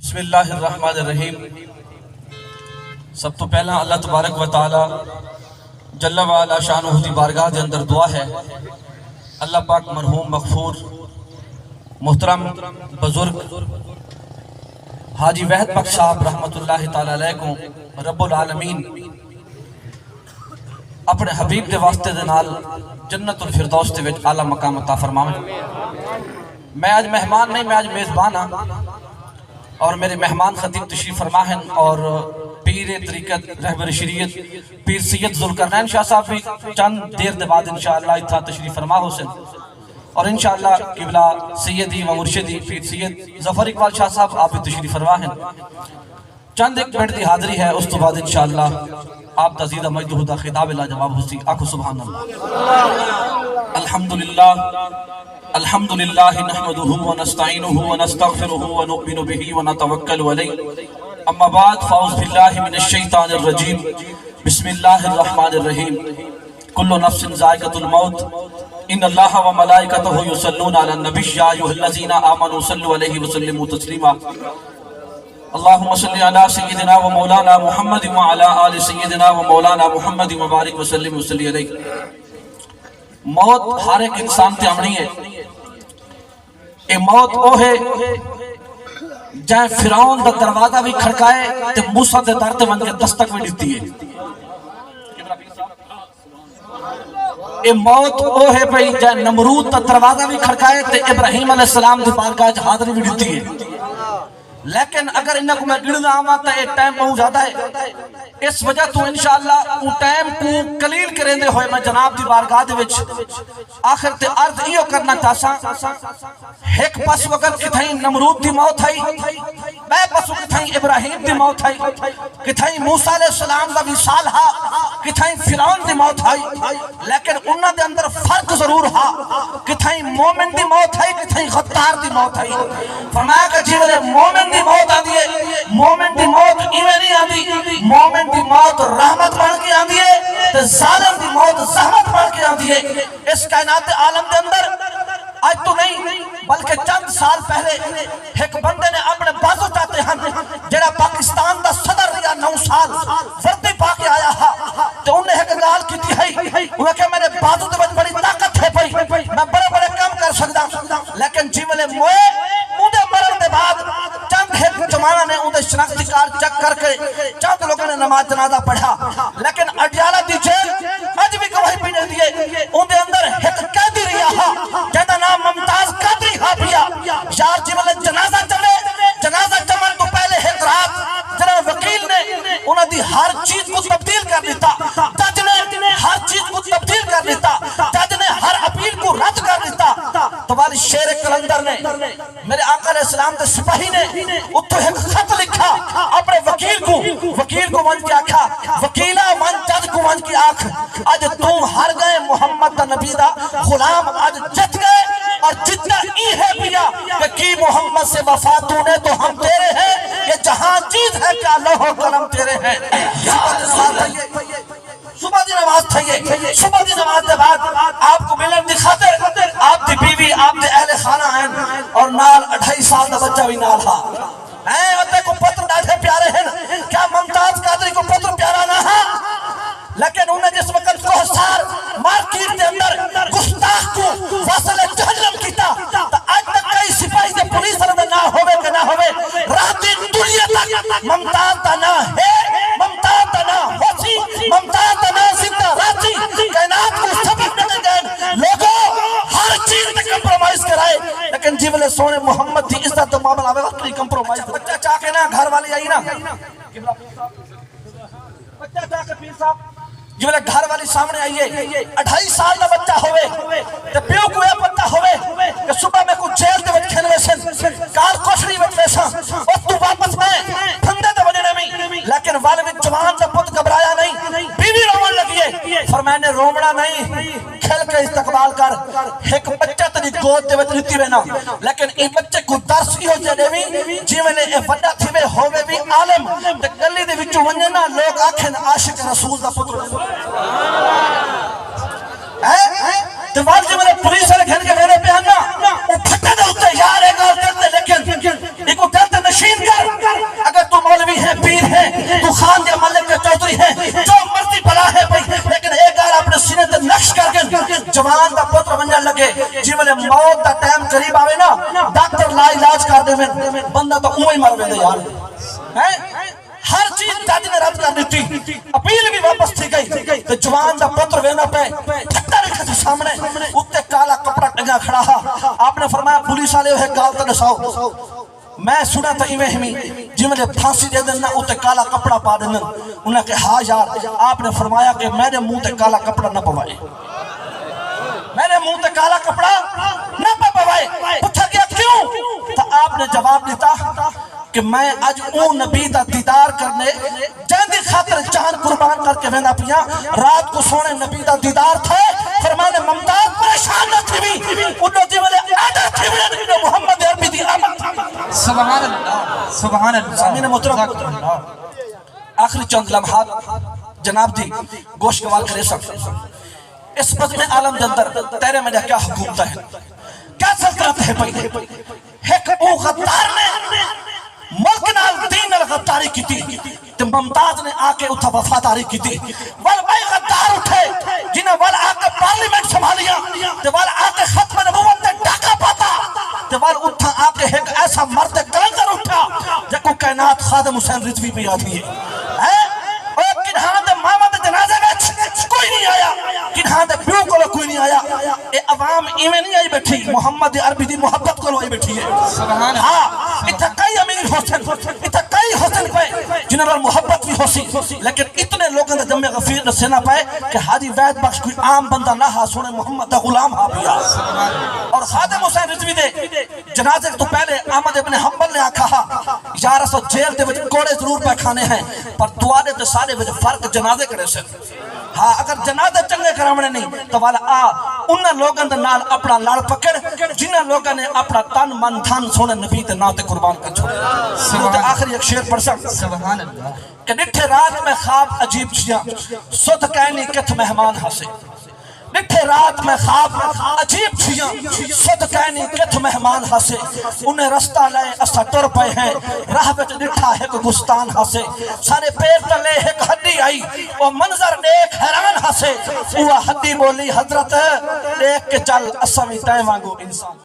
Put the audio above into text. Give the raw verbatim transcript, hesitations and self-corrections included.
بسم اللہ الرحمن الرحیم۔ سب توں پہلاں اللہ تبارک و تعالی جل وعلا شانہ دی بارگاہ دے اندر دعا ہے، اللہ پاک مرحوم مغفور محترم بزرگ حاجی وحد بخش صاحب رحمت اللہ تعالی علیہ کو رب العالمین اپنے حبیب دے واسطے دے نال جنت الفردوس دے وچ اعلیٰ مقام عطا فرماوے۔ میں اج مہمان نہیں، میں اج میزبان ہاں، اور میرے مہمان خطیب تشریف فرما ہیں، اور پیر طریقت رہبر شریعت پیر سید ذوالقرنین شاہ صاحب بھی چند دیر دے بعد انشاءاللہ اتھا تشریف فرما ہو سن، اور انشاءاللہ قبلہ سیدی و مرشدی پیر سید ظفر اقبال شاہ صاحب آپ بھی تشریف فرما ہیں۔ چند ایک منٹ دی حاضری ہے، اس تو بعد انشاءاللہ آپ دا زیدہ مجدہ دا خطاب لاجواب ہوسی۔ آکھو سبحان اللہ۔ الحمدللہ، الحمدللہ نحمدہ ونستعینہ ونستغفرہ ونؤمن بہ ونتوکل علیہ۔ اما بعد، فاعوذ باللہ من الشیطان الرجیم۔ بسم اللہ الرحمن الرحیم۔ کل نفس ذائقۃ الموت۔ ان اللہ و ملائکتہ یصلون علی النبی، یا ایھا الذین آمنوا صلوا علیہ وسلموا تسلیما۔ اللہم صل علی سیدنا و مولانا محمد و علی آل سیدنا و مولانا محمد و بارک وسلم وصلی علیہ۔ موت ہر ایک انسان تے آونی ہے۔ اے موت او ہے جیں فرعون دا دروازہ بھی کھڑکائے تے موسیٰ دے در تے ونج کے دستک بھی ڈتی ہے۔ اے موت او ہے بھئی جیں نمرود دا دروازہ بھی کھڑکائے تے ابراہیم علیہ السلام دی بارگاہ وچ حاضری بھی ڈتی ہے۔ لیکن اگر انہاں کو میں گندا آواں تاں اے ٹائم بہت زیادہ ہے، اس وجہ تو انشاءاللہ اوں ٹائم کو قلیل کریندے ہوئے میں جناب دی بارگاہ دے وچ آخر تے عرض ایہو کرنا چاہساں، ہک پاسوں اگر کتھائیں نمرود دی موت ہئی، ٻئے پاسوں کتھائیں ابراہیم دی موت ہئی، کتھائیں موسیٰ علیہ السلام دا وصال ہا، کتھائیں فرعون دی موت ہئی، لیکن انہاں دے اندر فرق ضرور ہا۔ کتھائیں مومن دی موت ہئی، کتھائیں غدار دی موت ہئی۔ فرمایا کہ جیں ویلے مومن دی موت آندی ہے، مومن دی موت ایویں نہیں آندی، مومن دی موت رحمت بن کے آندی ہے تے ظالم دی موت زحمت بن کے آندی ہے۔ اس کائنات عالم دے اندر اج تو نہیں بلکہ چند سال پہلے ہک بندے نے اپنے بازو چاتے ہن، جڑا پاکستان دا صدر رہیا نو سال، وردی پا کے آیا ہا، تے انہیں ہک گال کیتی ہئی، انہیں کہ میرے بازو دے وچ بڑی طاقت ہے پئی، میں بڑے بڑے کام کر سکدا۔ لیکن جیں ویلے موئے، اوندے مرن دے بعد چند ہک جواناں نے اوندے شناختی کارڈ چیک کر کے چند لوگوں نے نماز جنازہ پڑھا، لیکن اڈیالہ دی جیل اج بھی گواہی پئی ݙیندی ہے۔ اوندے اندر ہک قیدی رہیا ہا جیندا نام ممتاز قادری ہا پیا۔ یار جیں ویلے جنازہ چلے، جنازہ چمن تو پہلے ہک رات جنہاں وکیل نے انہاں دی ہر چیز کو تبدیل کر ݙتا، جج نے ہر چیز کو تبدیل کر ݙتا، جج نے ہر اپیل کو رد کر ݙتا۔ تو والی شیر قلندر نے، میرے آقا علیہ السلام دے سپاہی نے اتھوں ہک خط لکھا اپنے وکیل کو، وکیل کو ونج کے آکھا، وکیلا ونج جج کو ونج کے آکھ، اج توں ہر گئے محمد دا نبی دا غلام اج جت گئے، اور جتنا ای ہے پیا کہ کی محمد سے وفا تو نے تو ہم تیرے ہیں، یہ جہاں چیز ہے کیا لوح و قلم تیرے ہیں۔ صبح دی نماز تھئی ہے، صبح دی نماز دے بعد آپ کو ملن دی خاطر آپ دی بیوی، آپ دے اہل خانہ ہیں اور نال اڑھائی سال دا بچہ بھی نال ہا۔ اے اتے کو پتر ݙاڈھے پیارے ہن، کیا ممتاز قادری کو پتر پیارا نہ ہا؟ لیکن انہیں جس وقت کوہسار مارکیٹ دے اندر گستاخ کو واصل جہنم کیتا، تاں اڄ تک کئی سپاہی دے پولیس والے دا نہ ہووے کہ نہ ہووے، راہ دی دنیا تک ممتاز دا نہ ہے، ممتاز دا نہ ہوسی، ممتاز دا نہ زندہ راہسی۔ کائنات کو سبق ݙتے ڳئے۔ لوگو، ہر چیز تے کمپرومائز کرائے، لیکن جیں ویلے سوہݨے محمد دی عزت دا معاملہ آوے، وقت نہیں کمپرومائز۔ بچہ چا کے نا گھر والی آئی نا، بچہ چا کے پیر صاحب، جیں ویلے گھر والی سامݨے آئی ہے، اڑھائی سال دا بچہ ہووے تے پیو کو اے پتہ ہووے کہ صبح میں کو جیل دے وچ گھن ویسن، کال کوٹھڑی وچ ویساں، اس تو واپس میں پھندے تے ونڄݨے وی۔ لیکن ول وچ جوان دا پت گھبرایا نہیں، بیوی رووݨ لڳی ہے۔ فرمایا نے رووݨا نہیں، کھل کے استقبال کر۔ ہک بچہ تیݙی گود دے وچ ݙتی وینا، لیکن ایں بچے کوں درس ایہو جیہا ݙیویں، جیں ویلے اے وݙا تھیوے ہووے وی عالم، تے گلی دے وچوں ونڄے نا، لوگ آکھن عاشق رسول دا پتر۔ ہیں؟ تے ول جیں ویلے پولیس والے گھن کے ویندے پئے ہن نا، او پھٹے دے اتے، یار اے ڳالھ دل تے، لیکن ایکوں دل تے نشین کر۔ خان دے ملک دے چوہدری ہیں، جو مرضی بلا ہے پئی، لیکن اے ڳالھ اپݨے سینے تے نقش کر ڳن۔ جوان دا پتر ونڄݨ لڳے، جیں ویلے موت دا ٹائم قریب آوے نا، ڈاکٹر لا علاج کر ݙیون، بندہ تاں اونویں ہی مر ویندے یار۔ ہیں؟ ہر چیز جج نے رد کر ݙتی، اپیل وی واپس تھی ڳئی، تے جوان دا پتر ویندا پئے، ٹھٹا ݙٹھا سی سامݨے، اتے کالا کپڑا ٹنگا کھڑا ہا۔ آپ نے فرمایا، پولیس والے، او ہک ڳالھ تاں ݙساؤ۔ میں سݨا تاں ایویں ہمی، جیویں دے پھانسی ݙے ݙن نا، اتے کالا کپڑا پا ݙیندن۔ انہاں کہا، ہا یار۔ آپ نے فرمایا کہ میݙے منہ تے کالا کپڑا نہ پوائے، میݙے منہ تے کالا کپڑا نہ پے پوائے۔ پچھا ڳیا، کیوں؟ تاں آپ نے جواب ݙتا کہ میں اڄ اوں نبی دا دیدار کرݨے جیندی خاطر جان قربان کر کے ویندا پیاں۔ رات کوں سوہݨے نبی دا دیدار تھئے، فرمایا، ممتاز پریشان نہ تھیویں، اݙو جیں ویلے آرڈر تھیوݨے، اݙو محمد عربی دی آمد۔ سبحان اللہ، سبحان اللہ۔ سامعین محترم، جزاک اللہ۔ آخری چند لمحات جناب دی گوشگوار کریساں۔ اس بزم عالم دے اندر تیݙے میݙے کیا حکومت ہے، کیا سلطنت ہے پئی؟ ہک او غدار نے ملک نال، دین نال غداری کیتی، تے ممتاز نے آ کے اتھاں وفاداری کیتی۔ ول ٻئے غدار اٹھے، جنہاں ول آ کے پارلیمنٹ سنبھالیاں، تے ول آ کے ختم نبوت تے ڈاکہ پاتا، تے ول اتھاں آ کے ہک ایسا مرد قلندر اٹھا، جیکوں کائنات خادم حسین رضوی پئی آکھدی ہے۔ ہیں؟ او کنہاں دے ماواں دے جنازے وچ کوئی نہیں آیا، کنہاں دے پیو کولو کوئی نہیں آیا۔ اے عوام ایویں نہیں آئی بیٹھی، محمد عربی دی محبت کولو آئی بیٹھی ہے۔ سبحان اللہ۔ ہاں، اتھاں کئی امیر ہوسن، اتھاں کئی ہوسن پئے جنہاں نال محبت وی ہوسی، لیکن اتنے لوگاں دے دم غفیر ݙسینا پئے کہ حاجی وحید بخش کوئی عام بندہ نہ ہا، سوہݨے محمد دا غلام ہا پیا۔ اور خادم حسین رضوی دے جنازے توں پہلے احمد ابن حنبل نے آکھا ہا، یار، اساں جیل دے وچ کوڑے ضرور پئے کھانے ہیں، پر تہاݙے تے ساݙے وچ فرق جنازے کریسن۔ ہاں، اگر جنازے چنڳے کراوݨے نہیں تاں ول آ انہاں لوگاں دے نال اپݨا لڑ پکڑ، جنہاں لوگاں نے اپݨا تن، من، دھن سوہݨے نبی دے ناں تے قربان کر چھوڑے۔ سبحان تے آخری ہک شعر پڑھساں۔ سبحان اللہ۔ کہ ݙٹھے رات میں خواب عجیب چھیاں، سدھ کائنی کتھ مہمان ہاسے۔ ݙٹھے رات میں خواب عجیب چھیاں، سدھ کائنی کتھ مہمان ہاسے۔ انہیں رستہ لئے اساں ٹر پئے ہیں، راہ وچ ݙٹھا ہک گستان ہاسے۔ ساݙے پیر تلے ہک ہݙی آئی، او منظر ݙیکھ حیران ہاسے۔ اوہا ہݙی ٻولی حضرت، ݙیکھ کے چل، اساں وی تیں وانگوں انسان۔